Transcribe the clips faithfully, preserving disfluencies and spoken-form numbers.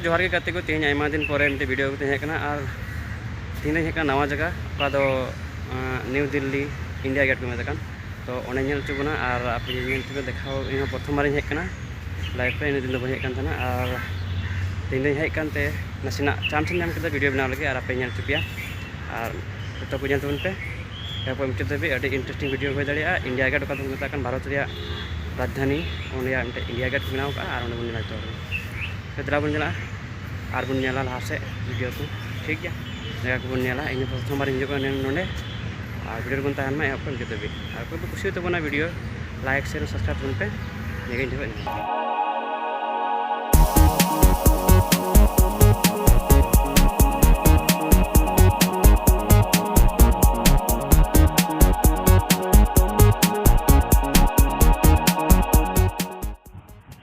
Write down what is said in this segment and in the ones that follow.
ᱡᱚᱦᱟᱨ ᱜᱮ ᱜᱟᱛᱮ ᱠᱚ, ᱛᱮᱦᱮᱧ ᱟᱭᱢᱟ ᱫᱤᱱ ᱯᱚᱨᱮ ᱢᱤᱫᱴᱮᱱ ᱵᱷᱤᱰᱤᱭᱳ ᱠᱟᱛᱮ ᱦᱮᱡ ᱠᱟᱱᱟ᱾ ᱟᱨ ᱛᱮᱦᱮᱧ ᱫᱚᱧ ᱦᱮᱡ ᱠᱟᱱᱟ ᱱᱟᱣᱟ ᱡᱟᱭᱜᱟ, ᱚᱠᱟ ᱫᱚ ᱱᱤᱣ ᱫᱤᱞᱞᱤ ᱤᱱᱰᱤᱭᱟ ᱜᱮᱴ ᱠᱚ ᱢᱮᱛᱟᱜ ᱠᱟᱱ᱾ ᱛᱚ ᱚᱸᱰᱮ ᱧᱮᱞ ᱦᱚᱪᱚ ᱵᱚᱱᱟ ᱟᱨ ᱟᱯᱮ ᱧᱮᱞ ᱦᱚᱪᱚ ᱯᱮ ᱫᱮᱠᱷᱟᱣ᱾ ᱤᱧ ᱦᱚᱸ ᱯᱨᱚᱛᱷᱚᱢ ᱵᱟᱨᱤᱧ ᱦᱮᱡ ᱠᱟᱱᱟ ᱞᱟᱭᱤᱯᱷ ᱨᱮ, ᱤᱱᱟᱹ ᱫᱤᱱ ᱫᱚ ᱵᱟᱹᱧ ᱦᱮᱡ ᱠᱟᱱ ᱛᱟᱦᱮᱱᱟ᱾ ᱟᱨ ᱛᱮᱦᱮᱧ ᱫᱚᱧ ᱦᱮᱡ ᱠᱟᱱᱛᱮ ᱱᱟᱥᱮᱱᱟᱜ ᱪᱟᱱᱥ ᱤᱧ ᱧᱟᱢ ᱠᱮᱫᱟ ᱵᱷᱤᱰᱤᱭᱳ ᱵᱮᱱᱟᱣ ᱞᱟᱹᱜᱤᱫ, ᱟᱨ ᱟᱯᱮ ᱧᱮᱞ ᱦᱚᱪᱚ ᱯᱮᱭᱟ᱾ ᱟᱨ ᱡᱚᱛᱚ ᱠᱚ ᱧᱮᱞ ᱛᱟᱵᱚᱱ ᱯᱮ ᱮᱨᱯᱚᱨ ᱢᱩᱪᱟᱹᱫ ᱫᱷᱟᱹᱵᱤᱡ᱾ ᱟᱹᱰᱤ ᱤᱱᱴᱟᱨᱮᱥᱴᱤᱝ ᱵᱷᱤᱰᱤᱭᱳ ᱦᱩᱭ ᱫᱟᱲᱮᱭᱟᱜᱼᱟ᱾ ᱤᱱᱰᱤᱭᱟ ᱜᱮᱴ ᱚᱠᱟ ᱫᱚ ᱢᱮᱛᱟᱜ ᱠᱟᱱ ᱵᱷᱟᱨᱚᱛ ᱨᱮᱭᱟᱜ ᱨᱟᱡᱽᱫᱷᱟᱱᱤ, ᱚᱸᱰᱮᱭᱟᱜ ᱢᱤᱫᱴᱮᱱ ᱤᱱᱰᱤᱭᱟ ᱜᱮᱴ ᱠᱚ ᱵᱮᱱᱟᱣ ᱠᱟᱜᱼᱟ, ᱟᱨ ᱚᱸᱰᱮ ᱵᱚᱱ ᱧᱮᱞᱟ ᱡᱚᱛᱚ ᱦᱚᱲ᱾ ᱛᱚ ᱫᱮᱞᱟ ᱵᱚᱱ ᱧᱮᱞᱟ, ᱟᱨ ᱵᱚᱱ ᱧᱮᱞᱟ ᱞᱟᱦᱟ ᱥᱮᱫ ᱵᱷᱤᱰᱤᱭᱳ ᱠᱚ, ᱴᱷᱤᱠ ᱜᱮᱭᱟ? ᱡᱟᱭᱜᱟ ᱠᱚᱵᱚᱱ ᱧᱮᱞᱟ᱾ ᱤᱧ ᱦᱚᱸ ᱯᱨᱚᱛᱷᱚᱢ ᱵᱟᱨᱤᱧ ᱦᱤᱡᱩᱜ ᱠᱟᱱᱟ ᱱᱚᱰᱮ, ᱟᱨ ᱵᱷᱤᱰᱤᱭᱳ ᱨᱮᱵᱚᱱ ᱛᱟᱦᱮᱱ ᱢᱟ ᱮᱦᱚᱵ ᱠᱷᱚᱱ ᱢᱩᱪᱟᱹᱫ ᱫᱷᱟᱹᱵᱤᱡ᱾ ᱟᱨ ᱚᱠᱚᱭ ᱯᱮ ᱠᱩᱥᱤᱭᱟᱜ ᱛᱟᱵᱚᱱᱟ ᱵᱷᱤᱰᱤᱭᱳ, ᱞᱟᱭᱤᱠ, ᱥᱮᱭᱟᱨ, ᱥᱟᱵᱥᱠᱨᱟᱭᱤᱵ ᱛᱟᱵᱚᱱ ᱯᱮ᱾ ᱱᱤᱭᱟᱹ ᱜᱮ ᱤᱧ ᱴᱷᱮᱱ ᱠᱷᱚᱱ᱾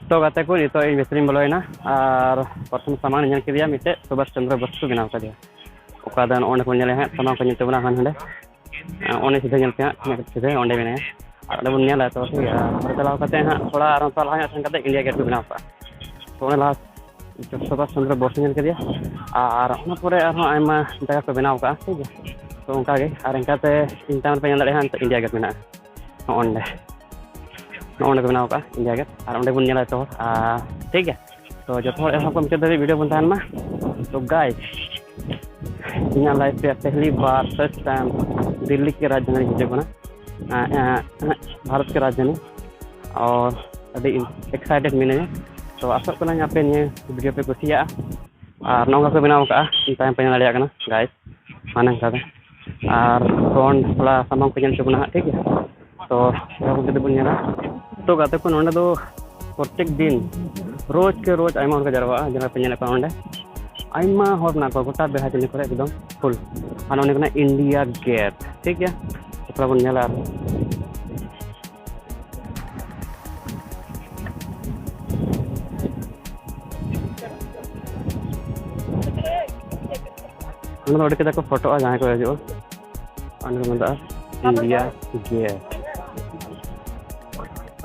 ᱛᱚ ᱜᱟᱛᱮ ᱠᱚ, ᱱᱤᱛᱚᱜ ᱤᱧ ᱵᱷᱤᱛᱨᱤᱧ ᱵᱚᱞᱚᱭᱮᱱᱟ ᱟᱨ ᱯᱨᱚᱛᱷᱚᱢ ᱥᱟᱢᱟᱱ ᱧᱮᱞ ᱠᱮᱫᱮᱭᱟ, ᱢᱤᱫᱴᱮᱡ ᱥᱩᱵᱷᱟᱥ ᱪᱚᱱᱫᱨᱚ ᱵᱳᱥ ᱠᱚ ᱵᱮᱱᱟᱣ ᱠᱟᱫᱮᱭᱟ᱾ ᱚᱠᱟ ᱫᱚ ᱱᱚᱜᱼᱚ ᱱᱚᱸᱰᱮ ᱠᱚ ᱧᱮᱞᱮᱫ ᱦᱟᱸᱜ, ᱥᱟᱢᱟᱱ ᱠᱚ ᱧᱮᱞ ᱛᱟᱵᱚᱱᱟ ᱦᱟᱸᱜ ᱱᱚᱸᱰᱮ᱾ ᱚᱸᱰᱮ ᱥᱤᱫᱷᱟᱹ ᱧᱮᱞ ᱯᱮ ᱦᱟᱸᱜ, ᱛᱤᱱᱟᱹᱜ ᱥᱤᱫᱷᱟᱹ ᱚᱸᱰᱮ ᱢᱮᱱᱟᱭᱟ᱾ ᱟᱨ ᱚᱸᱰᱮ ᱵᱚᱱ ᱧᱮᱞᱟ ᱛᱚ, ᱴᱷᱤᱠ ᱜᱮᱭᱟ᱾ ᱚᱸᱰᱮ ᱪᱟᱞᱟᱣ ᱠᱟᱛᱮ ᱦᱟᱸᱜ ᱛᱷᱚᱲᱟ ᱟᱨᱦᱚᱸ ᱛᱷᱚᱲᱟ ᱞᱟᱦᱟ ᱧᱚᱜ ᱥᱮᱱ ᱠᱟᱛᱮ ᱤᱱᱰᱤᱭᱟ ᱜᱮᱴ ᱠᱚ ᱵᱮᱱᱟᱣ ᱠᱟᱜᱼᱟ᱾ ᱛᱚ ᱚᱸᱰᱮ ᱞᱟᱦᱟ ᱥᱩᱵᱷᱟᱥ ᱪᱚᱱᱫᱨᱚ ᱵᱳᱥ ᱧᱮᱞ ᱠᱮᱫᱮᱭᱟ, ᱟᱨ ᱚᱱᱟ ᱯᱚᱨᱮ ᱟᱨᱦᱚᱸ ᱟᱭᱢᱟ ᱡᱟᱭᱜᱟ ᱠᱚ ᱵᱮᱱᱟᱣ ᱠᱟᱜᱼᱟ, ᱴᱷᱤᱠ ᱜᱮᱭᱟ᱾ ᱛᱚ ᱚᱱᱠᱟ ᱜᱮ, ᱟᱨ ᱤᱱᱠᱟᱛᱮ ᱤᱧ ᱛᱟᱭᱚᱢ ᱨᱮᱯᱮ ᱧᱮᱞ ᱫᱟᱲᱮᱭᱟᱜᱼᱟ ᱦᱟᱸᱜ, ᱱᱤᱛᱚᱜ ᱤᱱᱰᱤᱭᱟ ᱜᱮᱴ ᱢᱮᱱᱟᱜᱼᱟ ᱱᱚᱜᱼᱚ ᱱᱚᱸᱰᱮ᱾ ᱱᱚᱜᱼᱚ ᱱᱚᱸᱰᱮ ᱠᱚ ᱵᱮᱱᱟᱣ ᱠᱟᱜᱼᱟ ᱤᱱᱰᱤᱭᱟ ᱜᱮᱴ, ᱟᱨ ᱚᱸᱰᱮ ᱵᱚᱱ ᱧᱮᱞᱟ ᱡᱚᱛᱚ ᱦᱚᱲ, ᱟᱨ ᱴᱷᱤᱠ ᱜᱮᱭᱟ᱾ ᱛᱚ ᱡᱚᱛᱚ ᱦᱚᱲ ᱮᱦᱚᱵ ᱠᱷᱚᱱ ᱢᱩᱪᱟᱹᱫ ᱫᱷᱟᱹᱵᱤᱡ ᱵᱷᱤᱰᱤᱭᱳ ᱵᱚᱱ ᱛᱟᱦᱮᱱ ᱢᱟ᱾ ᱛᱚ ᱜᱟᱭᱥ, ᱤᱧᱟᱹᱜ ᱞᱟᱭᱤᱯᱷ ᱨᱮᱭᱟᱜ ᱯᱮᱦᱞᱤ ᱵᱟᱨ, ᱯᱷᱟᱨᱥᱴ ᱴᱟᱭᱤᱢ ᱫᱤᱞᱞᱤ ᱠᱮ ᱨᱟᱡᱽᱫᱷᱟᱱᱤ ᱨᱮ ᱦᱤᱡᱩᱜ ᱠᱟᱱᱟ, ᱮᱸ, ᱮᱸ, ᱵᱷᱟᱨᱚᱛ ᱠᱮ ᱨᱟᱡᱽᱫᱷᱟᱱᱤ᱾ ᱟᱨ ᱟᱹᱰᱤ ᱮᱠᱥᱟᱭᱴᱮᱰ ᱢᱤᱱᱟᱹᱧᱟ᱾ ᱛᱚ ᱟᱥᱚᱜ ᱠᱟᱹᱱᱟᱹᱧ ᱟᱯᱮ ᱱᱤᱭᱟᱹ ᱵᱷᱤᱰᱤᱭᱳ ᱯᱮ ᱠᱩᱥᱤᱭᱟᱜᱼᱟ᱾ ᱟᱨ ᱱᱚᱝᱠᱟ ᱠᱚ ᱵᱮᱱᱟᱣ ᱠᱟᱜᱼᱟ, ᱛᱟᱭᱚᱢ ᱯᱮ ᱧᱮᱞ ᱫᱟᱲᱮᱭᱟᱜ ᱠᱟᱱᱟ ᱜᱟᱭᱥ, ᱦᱟᱱᱮ ᱱᱚᱝᱠᱟ ᱜᱮ᱾ ᱟᱨ ᱯᱷᱨᱚᱱᱴ ᱛᱷᱚᱲᱟ ᱥᱟᱢᱟᱝ ᱠᱚ ᱧᱮᱞ ᱦᱚᱪᱚ ᱵᱚᱱᱟ ᱦᱟᱸᱜ, ᱴᱷᱤᱠ ᱜᱮᱭᱟ? ᱛᱚ ᱮᱦᱚᱵ ᱠᱟᱛᱮ ᱵᱚᱱ ᱧᱮᱞᱟ᱾ ᱛᱚ ᱜᱟᱛᱮ ᱠᱚ, ᱱᱚᱸᱰᱮ ᱫᱚ ᱯᱨᱚᱛᱮᱠ ᱫᱤᱱ ᱨᱳᱡᱽ ᱠᱮ ᱨᱳᱡᱽ ᱟᱭᱢᱟ ᱦᱚᱲ ᱠᱚ ᱡᱟᱨᱣᱟᱜᱼᱟ, ᱡᱟᱦᱟᱸ ᱯᱮ ᱧᱮᱞᱮᱫ ᱠᱚᱣᱟ ᱱᱚᱸᱰᱮ ᱟᱭᱢᱟ ᱦᱚᱲ ᱢᱮᱱᱟᱜ ᱠᱚᱣᱟ, ᱜᱚᱴᱟ ᱵᱮᱦᱟᱡᱟᱱᱤ ᱠᱚᱨᱮ ᱮᱠᱫᱚᱢ ᱯᱷᱩᱞ᱾ ᱟᱨ ᱱᱚᱸᱰᱮ ᱠᱟᱱᱟ ᱤᱱᱰᱤᱭᱟ ᱜᱮᱴ, ᱴᱷᱤᱠ ᱜᱮᱭᱟ? ᱛᱷᱚᱲᱟ ᱵᱚᱱ ᱧᱮᱞᱟ ᱟᱨ ᱚᱱᱟ ᱫᱚ ᱟᱹᱰᱤ ᱠᱟᱡᱟᱠ ᱠᱚ ᱯᱷᱳᱴᱳᱜᱼᱟ ᱡᱟᱦᱟᱸᱭ ᱠᱚ ᱦᱤᱡᱩᱜᱼᱟ᱾ ᱚᱸᱰᱮ ᱠᱚ ᱢᱮᱛᱟᱜᱼᱟ ᱤᱱᱰᱤᱭᱟ ᱜᱮᱴ᱾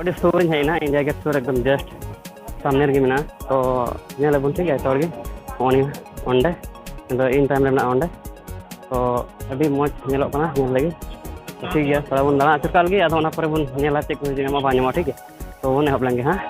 ᱟᱹᱰᱤ ᱥᱩᱨ ᱨᱤᱧ ᱦᱮᱡ ᱮᱱᱟ, ᱤᱱᱰᱤᱭᱟ ᱜᱮᱴ ᱥᱩᱨ ᱮᱠᱫᱚᱢ just ᱥᱟᱢᱱᱮ ᱨᱮᱜᱮ ᱢᱮᱱᱟᱜᱼᱟ᱾ ᱛᱚ ᱧᱮᱞ ᱟᱵᱚᱱ, ᱴᱷᱤᱠ ᱜᱮᱭᱟ, ᱡᱚᱛᱚ ᱦᱚᱲ ᱜᱮ᱾ ᱱᱚᱜᱼᱚ ᱱᱤᱭᱟᱹ ᱚᱸᱰᱮ, ᱤᱧ ᱫᱚ ᱤᱧ ᱛᱟᱭᱚᱢ ᱨᱮ ᱢᱮᱱᱟᱜᱼᱟ ᱚᱸᱰᱮ᱾ ᱛᱚ ᱟᱹᱰᱤ ᱢᱚᱡᱽ ᱧᱮᱞᱚᱜ ᱠᱟᱱᱟ ᱧᱮᱞ ᱞᱟᱹᱜᱤᱫ᱾ ᱛᱚ ᱴᱷᱤᱠ ᱜᱮᱭᱟ, ᱛᱷᱚᱲᱟ ᱵᱚᱱ ᱫᱟᱬᱟ ᱟᱹᱪᱩᱨ ᱠᱟᱜ ᱞᱮᱜᱮ, ᱟᱫᱚ ᱚᱱᱟ ᱯᱚᱨᱮ ᱵᱚᱱ ᱧᱮᱞᱟ ᱪᱮᱫ ᱠᱚ ᱧᱟᱢᱚᱜᱼᱟ ᱵᱟᱝ ᱧᱟᱢᱚᱜᱼᱟ, ᱴᱷᱤᱠ ᱜᱮᱭᱟ᱾ ᱛᱚ ᱵᱚᱱ ᱮᱦᱚᱵ ᱞᱮᱱ ᱜᱮ ᱦᱟᱸᱜ᱾